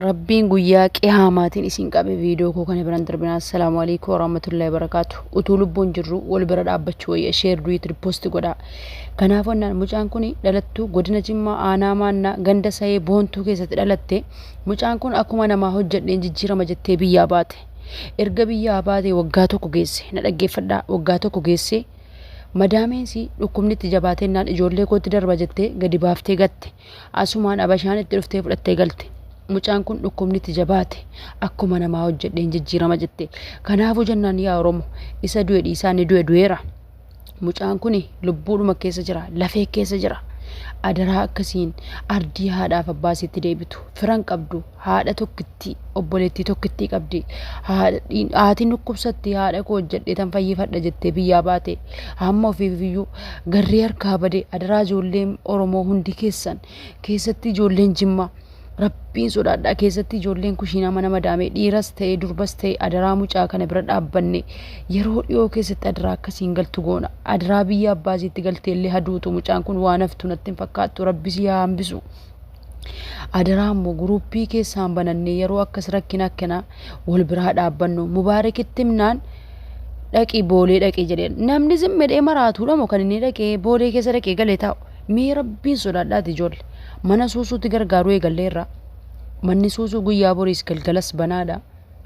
Rabbiin guyyaa qiyaamaatiin isin qabe viidiyoo koo kana biran darbinaa. Assalaamu alaikum warahmatullahi wabarakaatu. Utuu lubbuun jirru wal bira dhaabbachuu wayya, share, duet, repost godhaa. Kanaaf onnaan mucaan kun dhalattuu godina Jimmaa, aanaa Maannaa, ganda Sayee Boontuu keessatti dhalatte. Mucaan kun akkuma namaa hojjedheen jijjiirama jettee biyyaa baate. Erga biyyaa baate waggaa 1 geesse. Na dhaggeeffadhaa, waggaa 1 geesse. Madaameensi dhukkubni itti jabaatennaan ijoollee kootti darba jettee gadi baaftee gatte. Asumaan abashaan itti dhuftee fudhattee galte. Mucaan kun dhukkubni itti jabaate, akkuma namaa hojjedheen jijjiirama jette. Kanaafuu jennaan, yaa Oromo, isa du'e dhiisaa, inni du'e du'eera. Mucaan kun lubbuudhuma keessa jira, lafee keessa jira. Adaraa akkasiin ardii haadhaaf abbaa isiitti deebitu. Firan qabdu, haadha tokkittii, obboleettii tokkittii qabdi. Haatiin dhukkubsatti, haadha koo hojjedhee tan fayyifadha jettee biyyaa baate. Hamma ofiif iyyuu garrii harkaa bade. Adaraa ijoolleen Oromoo hundi keessan, keessatti ijoolleen Jimmaa, Rabbiin sodaadhaa. Keessatti ijoolleen kushiinaa mana madaamee, dhiiras ta'e durbas ta'e, adaraa mucaa kana bira dhaabbanne yeroo dhiyoo keessatti adaraa akkasiin galtu goona. Adaraa biyya abbaa isiitti galtee illee haduutu, mucaan kun waan haftu natti hin fakkaattu, Rabbi si haa hambisu. Adaraa immoo guruppii keessaan banannee yeroo akkas rakkina akkanaa wal biraa dhaabbannu. Mubaarakitti himnaan dhaqi Boolee dhaqi jedheen. Namni zimmedhee maraatuudha moo kan inni dhaqee Boolee keessa dhaqee galee taa'u? Mee Rabbiin sodaadhaati ijoolle. Mana suusuutti gargaaruu eegalleerra. Manni suusuu guyyaa boriis galgalas banaadha.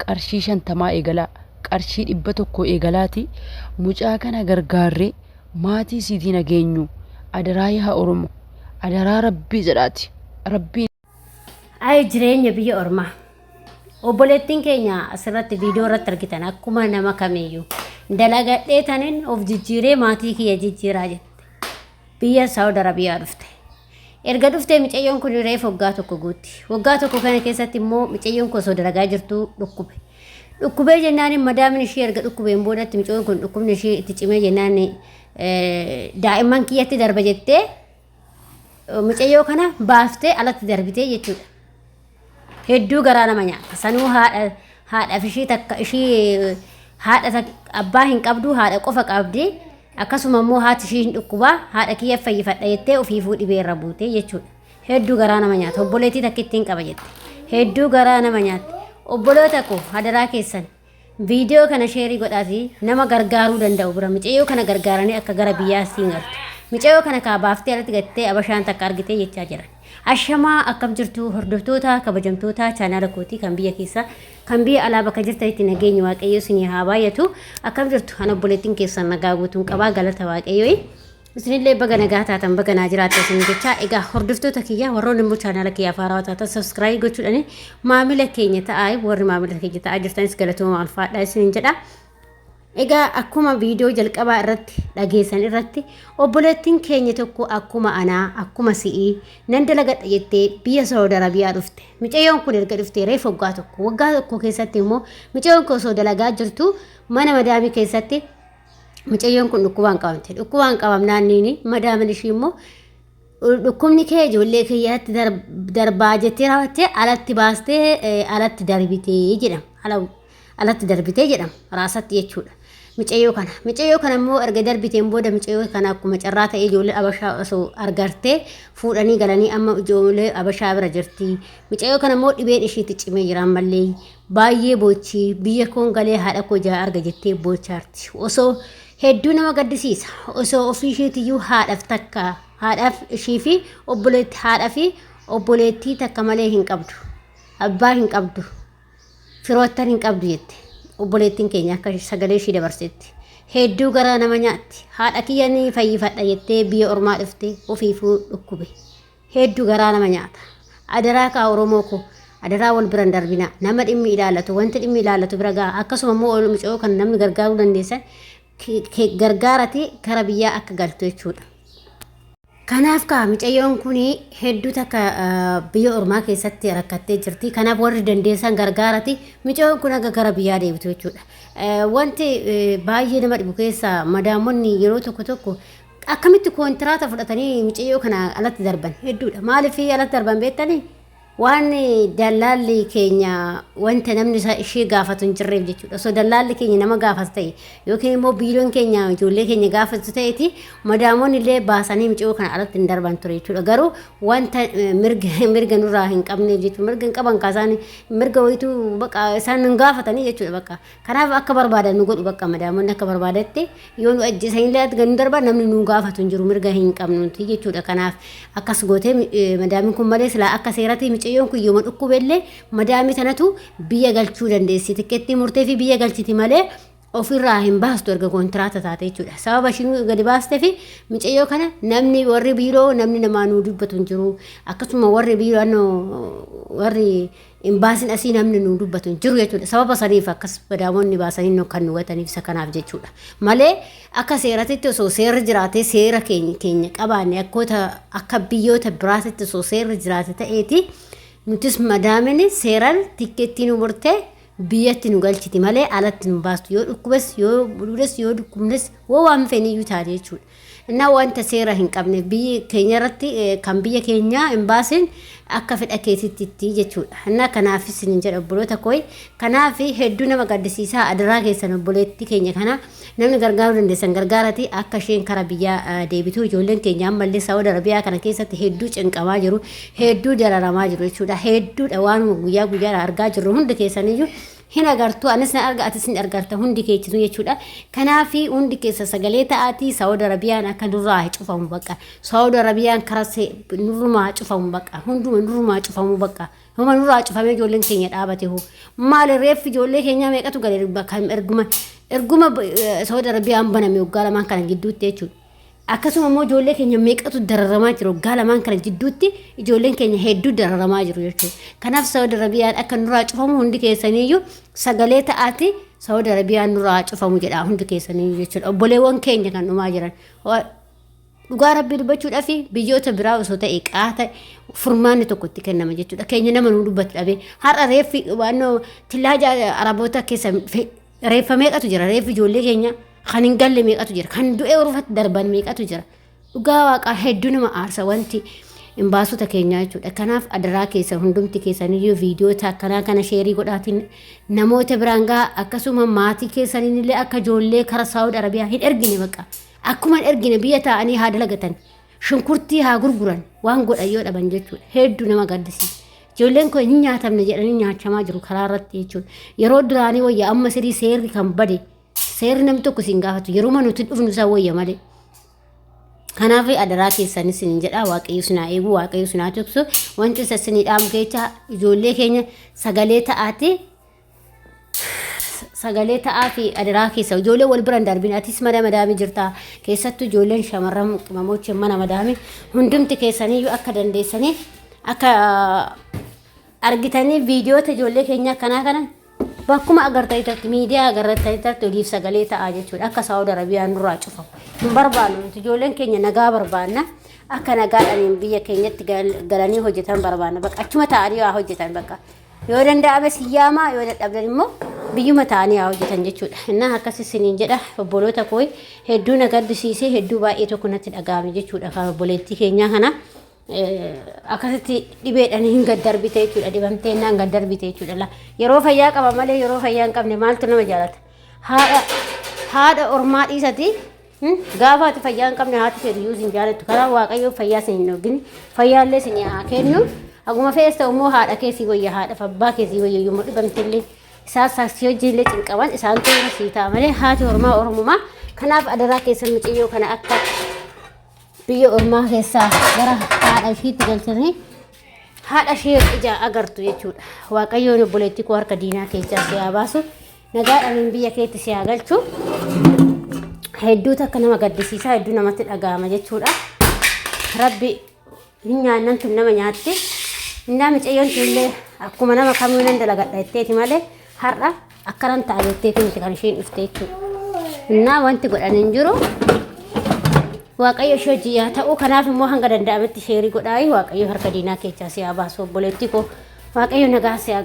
Qarshii 50 eegalaa. Qarshii 100 eegalaati. Mucaa kana gargaarree maatii isiitiin hageenyu. Adaraa yaa Oromo. Adaraa Rabbii jedhaati. Rabbiin. Ay jireenya biyya ormaa. Obboleettiin keenya asirratti viidiyoo irratti argitan akkuma nama kamiiyyuu dalagadhee tanin of jijjiiree maatii kiyya jijjiiraa jette. Biyya Saawud Arabiyaa dhufte. Erga dhuftee micayyoon kun reefu waggaa 1 guutti. Waggaa 1 kana keessatti immoo micayyoon kun osoo dalagaa jirtuu dhukkube. Dhukkubee jennaan madaamin ishii erga dhukkubeen boodatti micayyoon kun dhukkubni ishii itti cimee jennaan daa'imman kiyyatti darba jettee mucayyoo kana baaftee alatti darbitee jechuudha. Hedduu garaa nama nyaata. Sanuu haadha haadhaaf ishii takka ishii haadha abbaa hin qabdu, haadha qofa qabdi. Akkasuma immoo haati ishii hin dhukkubaa, haadha kiyya fayyifadha jettee ofiifuu dhibee irra buutee jechuudha. Hedduu garaa nama nyaata. Obboleettii takka ittiin qaba jette. Hedduu garaa nama nyaata. Obboloota koo, hadaraa keessan Viidiyoo kana sheerii godhaatii nama gargaaruu danda'u bira micayyoo kana gargaaranii akka gara biyyaa siin galtu. Micayyoo kana kaa baaftee alatti gattee abashaan takka argitee jechaa jiran. Ashamaa, akkam jirtu hordoftoota kabajamtoota chaanaala kootii, kan biyya keessaa kan biyya alaa, bakka jirtanitti nageenyi Waaqayyoo isinii haa baay'atu. Akkam jirtu? An obboleettiin keessan nagaa guutuun qabaa, galata Waaqayyoo. Isinillee baga nagaa taatan, baga naa jiraattan isin jechaa, egaa hordoftoota kiyya, warroonni immoo chaanaala kiyyaaf haarawaa taatan subscribe gochuudhaan maamila keenya ta'aa, warri maamila keenya ta'aa jirtanis galatooma, alfaadhaa isinin jedha. Egaa akkuma viidiyoo jalqabaa irratti dhageessan irratti obboleettiin keenya tokko akkuma anaa akkuma si'ii nan dalagadha jettee biyya Saawud Arabiyaa dhufte. Micayyoon kun erga dhuftee reefu waggaa 1. Waggaa 1 keessatti immoo micayyoon kun osoo dalagaa jirtu mana madaamii keessatti mucayyoon kun dhukkubaan qabamte. Dhukkubaan qabamnaan niini madaamin ishii immoo dhukkubni kee ijoollee kiyyaatti darbaa jettee raawwattee alatti baastee alatti darbitee jedhama. Alatti darbitee jedhama. Raasatti jechuudha. Mucayyoo kana. Mucayyoo kana immoo erga darbiteen booda mucayyoo kana akkuma carraa ta'ee ijoollee abashaa osoo argartee fuudhanii galanii amma ijoollee abashaa bira jirti. Mucayyoo kana immoo dhibeen ishiitti cimee jira ammallee. Baay'ee boochi, biyya koon galee haadha koo jaa arga jettee boochaarti. Osoo hedduu nama gaddisiisa. Osoo ofii isheetiyyuu haadhaaf takka haadhaaf ishii fi obboleetti haadha fi obboleettii takka malee hin qabdu. Abbaa hin qabdu. Firoottan hin qabdu jette. Obboleettiin keenya akka sagalee ishii dabarsetti. Hedduu garaa nama nyaatti. Haadha kiyya ni fayyifadha jettee biyya ormaa dhufte, ofiifuu dhukkube. Heddu garaa nama nyaata. Adaraa kaa Oromoo koo, adaraa wal bira hin darbinaa. Nama dhimmi ilaallatu, wanti dhimmi ilaallatu bira ga'a. Akkasuma immoo ol mucayoo kan namni gargaaruu dandeessan gargaarati kara biyyaa akka galtu jechuudha. Kanaaf kaa mucayyoon kun hedduu takka biyya ormaa keessatti rakkattee jirti. Kanaaf warri dandeessan gargaarati mucayyoon kun akka gara biyyaa deebitu jechuudha. Wanti baay'ee nama dhibu keessaa madaamonni yeroo tokko tokko akkamitti koontiraata fudhatanii mucayyoo kana alatti darban hedduudha. Maaliif alatti darban beektanii? Waan dallaalli keenya wanta namni isa ishee gaafatu hin jirreef jechuudha. Osoo dallaalli keenya nama gaafatu ta'e yookiin immoo biiroon keenya ijoollee keenya gaafatu ta'eeti madaamonni illee baasanii miciyoo kana alatti hin darban ture jechuudha. Garuu wanta mirga mirga nurraa hin qabneef jechuudha. Mirga hin qaban kaasaan mirga wayituu baqa isaan hin gaafatanii jechuudha bakka. Kanaaf akka barbaadan nu godhu bakka madaamonni akka barbaadetti yoo nu ajjeesanillee alatti gad nu darban namni nu gaafatu hin jiru mirga hin qabnuti jechuudha. Kanaaf Akkas gootee madaamiin kun malee silaa akka seeratii micayyoon kun yooma dhukkubellee madaamii tanatu biyya galchuu dandeessi. Tikkeettii murtee fi biyya galchiti malee ofirraa hin baastu erga kontiraata taate jechuudha. Sababa ishiin gadi baastee fi micayyoo kana namni warri biiroo namni namaa nuu dubbatu hin jiru. Akkasuma warri biiroo warri Imbaasiin asii namni nuu dubbatu hin jiru jechuudha. Sababa saniif akkas madaamonni baasanii nu kan nu gataniif isa kanaaf jechuudha. Malee akka seeratitti osoo seerri jiraatee seera keenya keenya qabaanne akkoota akka biyyoota biraatitti osoo seerri jiraate ta'eeti nutis madaamini seeran tikkeettii nu murtee biyyatti nu galchiti malee alatti nu baastu yoo dhukkubes yoo duudes yoo dhukkubnes woo waan feeniyyuu taate jechuudha. Innaa wanta seera hin qabne biyyi keenya irratti kan biyya keenyaa hin baasin akka fedha keetitti itti jechuudha. Innaa kanaafis isin jedha obboloota kooyi. Kanaaf hedduu nama gaddisiisaa adaraa keessan obboleettii keenya kana namni gargaaruu dandeessan gargaarati akka isheen kara biyyaa deebitu ijoolleen keenya ammallee Saawud Arabiyaa kana keessatti hedduu cinqamaa jiru hedduu dararamaa jiru jechuudha. Hedduudha waanuma guyyaa guyyaadhaan argaa jirru hundi keessaniyyuu hin agartu anis nan arga atis hin argarta hundi keechitu jechuudha kanaaf hundi keessa sagalee ta'aatii Saawud Arabiyaan akka nurraa cufamu bakka Saawud Arabiyaan karaa nurrumaa cufamu bakka hunduma nurrumaa cufamu bakka homa nurraa cufamee ijoolleen keenya dhaabate hoo maali reeffi ijoollee keenyaa meeqatu gale kan erguma erguma Saawud Arabiyaan baname waggaa lamaan kana gidduutti jechuudha. Akkasuma immoo ijoollee keenya meeqatu dararamaa jiru waggaa lamaan kana jidduutti ijoolleen keenya hedduu dararamaa jiru jechuudha. Kanaaf Saawud Arabiyaan akka nurraa cufamu hundi keessaniiyyuu sagalee ta'aati Saawud Arabiyaan nurraa cufamu jedha hundi keessaniiyyuu jechuudha. Obboleewwan keenya kan dhumaa jiran. Dhugaa rabbii dubbachuudhaaf biyyoota biraa osoo ta'e qaata furmaanni tokko itti kennama jechuudha. Keenya nama nuu dubbatu dhabee har'a reeffi waannoo tillaaja Araboota keessa Reeffa meeqatu jira? Reeffi ijoollee keenya kan hin galle meeqatu jira? Kan du'ee urfatti darban meeqatu jira? Dhugaa waaqaa hedduu nama aarsa wanti imbaasota keenyaa jechuudha. Kanaaf adaraa keessan hundumti keessaniyyuu viidiyoota akkanaa kana sheerii godhaatiin namoota biraan gahaa akkasuma maatii keessaniin illee akka ijoollee kara Saawud Arabiyaa hin ergine baqa. Akkuma hin ergine biyya taa'anii haa dalagatan. Shunkurtii haa gurguran waan godhan yoo dhaban jechuudha. Hedduu nama gaddisiisa. Ijoolleen koo hin nyaatamne jedhanii nyaachamaa jiru karaa irratti jechuudha. Yeroo duraanii wayya amma sirii seerri kan bade seerri namni tokko isin gaafatu yeruma nuti dhufnu isa wayya malee. Kanaaf adaraa keessanis isin jedha waaqayyo isin haa eegu waaqayyo isin haa tiksu wanti isa isinii dhaamu keessa ijoollee keenya sagalee ta'aati sagalee ta'aa fi adaraa keessa ijoollee wal bira hin darbin atis mana madaamii jirta keessattuu ijoolleen shamarran qimamochi mana madaamii hundumti keessaniyyuu akka dandeessanii akka argitanii viidiyoota ijoollee keenyaa akkanaa kana bakkuma agartanitti miidiyaa agartanitti oliif sagalee ta'aa jechuudha akka Saawud Arabiyaan nurraa cufamu hin barbaannu nuti ijoolleen keenya nagaa barbaanna akka nagaadhaan biyya keenyatti galanii hojjetan barbaanna bakka achuma ta'anii haa hojjetan bakka Yoo danda'ame si yaamaa yoo dadhabdan immoo biyyuma ta'anii haa hojjetan jechuudha. Innaa akkas isiniin jedha obboloota koo hedduu na gaddisiisee hedduu baay'ee tokko natti dhaga'ame jechuudha kan obboleettii keenyaa kana. Akkasitti dhibeedhaan hin gaddarbite jechuudha dhibamtee innaan gaddarbite jechuudha. Yeroo fayyaa qaba malee yeroo fayyaa hin qabne maaltu nama jaalata? Haadha haadha ormaa dhiisati gaafa ati fayyaa hin qabne haati feetu iyyuu sin jaalattu. Karaa Waaqayyoo fayyaa sin hin dhorgin. Fayyaallee sin haa kennu. Akkuma fe'es ta'u immoo haadha kee sii wayya haadha fi abbaa kee sii wayya yommuu dhibamte illee isaan sii wajjin illee cinqaman isaan toora sii ta'a malee haati ormaa oromumaa. Kanaaf adaraa keessan mucayyoo kana akka biyya ormaa keessaa gara haadha ishiitti galchanii haadha ishee ija agartu jechuudha. Waaqayyoon obboleettii koo harka diinaa keessaa si haa baasu. Nagaadhaan biyya keetti si haa galchu. Hedduu takka nama gaddisiisaa hedduu namatti dhaga'ama jechuudha. Rabbi hin nyaannan tun nama nyaatti. Innaa micayyoon tun illee akkuma nama kamuu nan dalagadha jetteeti malee har'a akkanan ta'a jetteeti miti kan isheen dhufte jechuudha. Innaa wanti godhan hin jiru. Waaqayyo ishee hojii haa ta'u kanaaf immoo hanga danda'ametti sheerii godhaayi Waaqayyo harka diinaa keessaa si haa baasu obboleettii koo Waaqayyo nagaa si haa galchu.